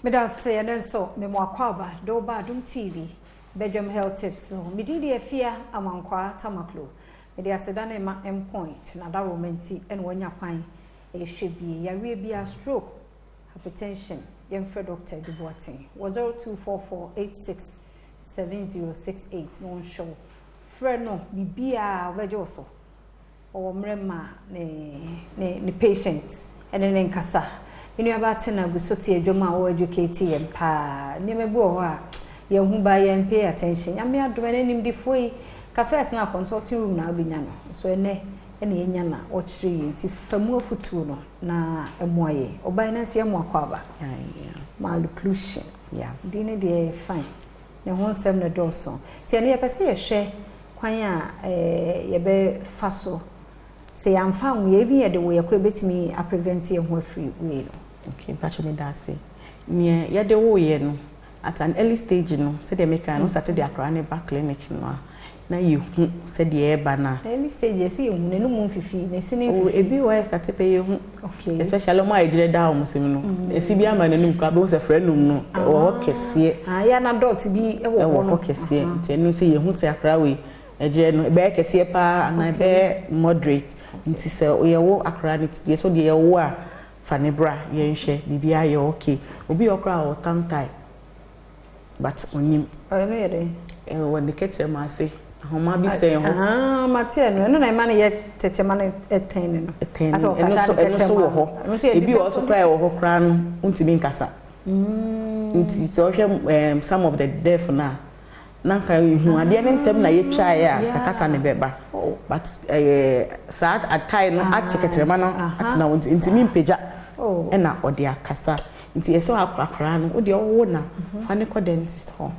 Meda ase ɛno nso memo akwaaba de woba Adom TV Bedwam Health Tips so. Me din de Afia Amankwaa Tamaklo. Mede aseda no rema Mpoint na adaworoma nti na wanya kwan rehwɛ bie. Yareɛ biara, stroke, hypertension, yɛmfrɛ Dr. Adu Boateng wɔ 0244867068 na ɔnhwɛ wo. Frɛ no, biribiara ɔbɛgye wo so. Ɔwɔ mmerɛ ma ne ne ne patient ɛne ne nkasa. Me nuabaa Tina gu so te adwam a ɔ educate yɛn paa. Nneɛma bi wɔ hɔ a yɛn hu but yɛn pay attention. Nyame adom ɛnɛ nimdefoɔ yi, ka first na consulting room na wobɛnya no, nso ɛnɛ ɛna yɛnya na ɔkyerɛ yɛn nti fa mu afutuo no na ɛmoa yɛn. Ɔbaa yi nanso yɛmo akɔ aba. Malocclusion. Din no deɛ ɛyɛ fine. Ne ho nsɛm no dɔɔso. Nti ɛno yɛpɛ sɛ yɛhwɛ kwan a yɛbɛfa so sɛ yɛamfa anwo yɛ, even yɛde wo yɛ koraa ɛbɛtumi aprevent yɛn ho afiri wei no. Okay, mpakyɛ meda ase. Neɛ yɛde wo yɛ no at an early stage no, sɛdeɛ meka no, start de akwadaa no ba clinic no a, na yɛhu sɛdeɛ ɛreba no a. Early stage yɛsɛ yɛhu n'anum mfifi, n'esi ne mfifi. Ebi wɔ hɔ start pɛ yɛhu. Especially ɔmo a yɛgyina da wɔn nsam no. Esi bi ama n'anum koraa bɛhu sɛ frenum no ɛwɔ hɔ kɛseɛ. Ah, yɛ na dot bi ɛwɔ hɔ no. Ɛwɔ hɔ kɛseɛ. Nti ɛno sɛ yɛhu sɛ akwadaa wei ɛgyina no ɛbɛyɛ kɛseɛ paa anaa ɛbɛyɛ moderate. Nti sɛ yɛwo akwadaa no deɛ sɛ deɛ yɛwo a fa ne bra yɛnhwɛ biribiara yɛ okay. Obi wɔ koraa a ɔwɔ tongue tie but onim. Ɔno yɛ dɛ? Ɛwɔ ne kɛtɛma ase. Ahoma bi sɛn hɔ. Ah, mate ɛno. Ɛno na ɛma no yɛ tɛkyɛma no ɛtɛn ne no. Ɛtɛn no. Ɛno nso ɛno nso wɔ hɔ. Ebi wɔ so koraa ɛwɔ hɔ koraa no ntumi nkasa. Nti sɛ ɔhwɛ some of the deaf na na nka ihu adeɛ ne ntɛm na yɛtwaeɛ a kakasa ne bɛba. But ɛyɛ saa atae no akye kɛtɛma no atena hɔ nti ntumi mpagya ɛna ɔde akasa. Nti ɛsɛ akwaraa no wode ɔwo na fa ne kɔ dentist hɔ.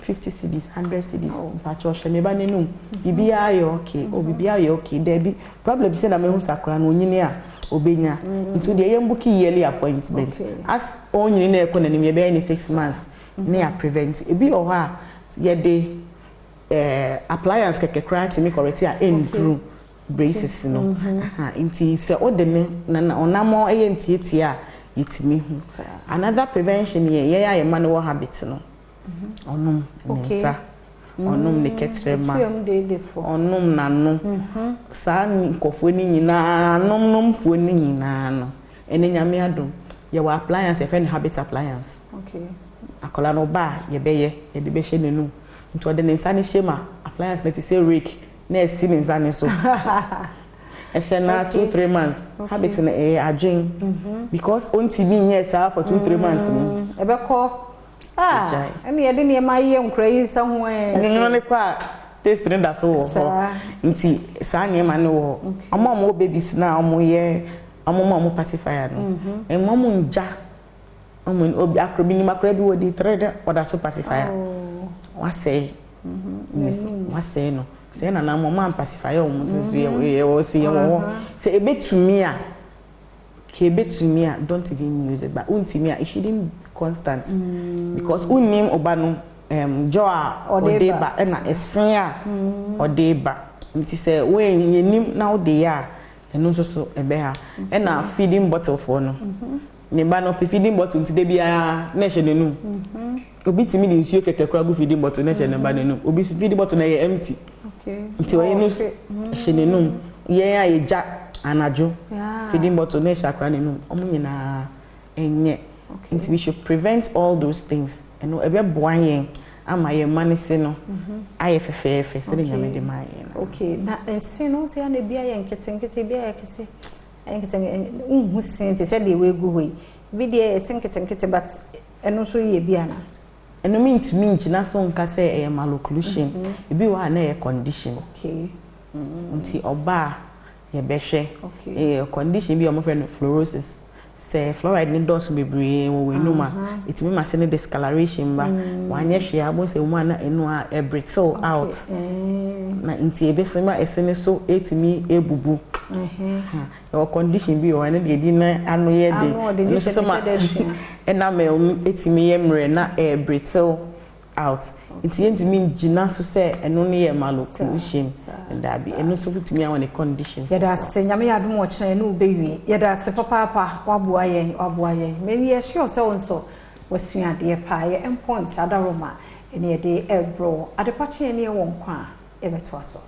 50 cedis, 100 cedis. Mpakyɛ ɔhwɛ me ba n'anum. Biribiara yɛ okay. Oh, biribiara yɛ okay. Daabi, problem sɛ na mehu sɛ akwaraa no onyini a obenya. Nti deɛ yɛn book yearly appointment. As onyini na ɛkɔ n'anim yɛbɛyɛ ne 6 months ne yɛ prevent. Ebi wɔ hɔ a yɛde appliance kɛkɛ koraa tumi correct a ɛnduru braces no. Nti sɛ ɔde ne na ɔnam ɛyɛ ntiatia a yɛtumi hu. Another prevention yɛ yɛyɛ a yɛma no wɔ habit no. Ɔnom ne nsa, ɔnom ne kɛtɛrɛma, ɔnom n'ano. Saa nkɔfoɔ no nyinaa, nomnomfoɔ no nyinaa no, ɛne Nyame adom yɛwɔ appliance yɛfrɛ no habit appliance. Akwadaa no ɔba a yɛbɛyɛ yɛde bɛhyɛ n'anum. Nti ɔde ne nsa no hyɛ mu a appliance no te sɛ rake na ɛsi ne nsa no so. Ɛhyɛ na 2-3 months habit no ɛyɛ adwen because ɔntumi nyɛ saa for 2-3 months no. Ɛbɛkɔ. Ah, ɛne yɛde nneɛma ayɛ nkura yi nsa ho ɛ. Nneɛma no kɔ a taste no da so wɔ hɔ. Nti saa nneɛma no wɔ hɔ. Ɔmo a ɔmo wɔ babies na ɔmo yɛ ɔmo ma ɔmo pacifier no. Ɛmo ɔmo ngya ɔmo obi akora bi nim akora bi wɔ di three dɛ ɔda so pacifier. Wasɛe wasɛe no. Sɛ nana mo ɔmo ampacifier ɔmo nso yɛ wɔ so yɛ wɔ hɔ. Sɛ ebetumi a ka ebetumi a, don't even use it, but untumi a, it shouldn't be constant because unnim ɔba no jaw a ɔde ba ɛna ɛsen a ɔde ba. Nti sɛ wɔn yɛnim na ɔde yɛ a, ɛno nso so ɛbɛ ha. Ɛna feeding bottle foɔ no, ne ba no pɛ feeding bottle nti de biara na ɛhyɛ n'anum. Obi tumi de nsuo kɛkɛ koraa gu feeding bottle na ɛhyɛ ne ba n'anum. Obi feeding bottle na ɛyɛ empty nti ɔyɛ no ɛhyɛ n'anum. Yɛn a yɛgya anadwo feeding bottle na ɛhyɛ akora n'anum, ɔmo nyinaa ɛnyɛ. Nti we should prevent all those things. Ɛno ɛbɛboa yɛn ama yɛn mma ne se no ayɛ fɛfɛɛfɛ sɛde Nyame de maa yɛn no. Okay, na nse no sɛ ana ebi ayɛ nketenkete, ebi ayɛ kɛse, ayɛ nketenkete, nhu se te sɛ deɛ wɔagu hɔ yi. Ebi deɛ ɛse nketenkete, but ɛno nso yɛ bi ana? Ɛno mi ntumi ngyina so nka sɛ ɛyɛ malocclusion. Ebi wɔ a na ɛyɛ condition. Nti ɔbaa yɛbɛhwɛ ɛyɛ condition bi a wɔfrɛ no fluorosis. Sɛ fluoride ne dɔɔso bebree wɔ w'anum a, ɛtumi ma se ne discoloration ba. Wanyɛ hwee a, abɔ sɛ mu a na ɛnu a ɛbrittle out na nti ebesi ma ɛse ne so etumi ebubu. Ɛwɔ condition bi wɔ hɔ, ɛno deɛ di na ano yɛ de. Ɛno nso so ma enamel no etumi yɛ mmerɛ na ɛbrittle. out. Nti yɛntumi ngyina so sɛ ɛno no yɛ malocclusion. Daabi, ɛno nso wotumi awɔ ne condition. Yɛda ase. Nyame yɛ adom, ɔkyena ɛne wobɛwie. Yɛda ase papaapa, waboa yɛn, waboa yɛn. Mani yɛ sure sɛ wo nso wasua adeɛ paa. Yɛ Endpoint Adaroma ɛne yɛde ɛrebrɔ adepakye ne yɛwɔ nkwa a yɛbɛtoa so.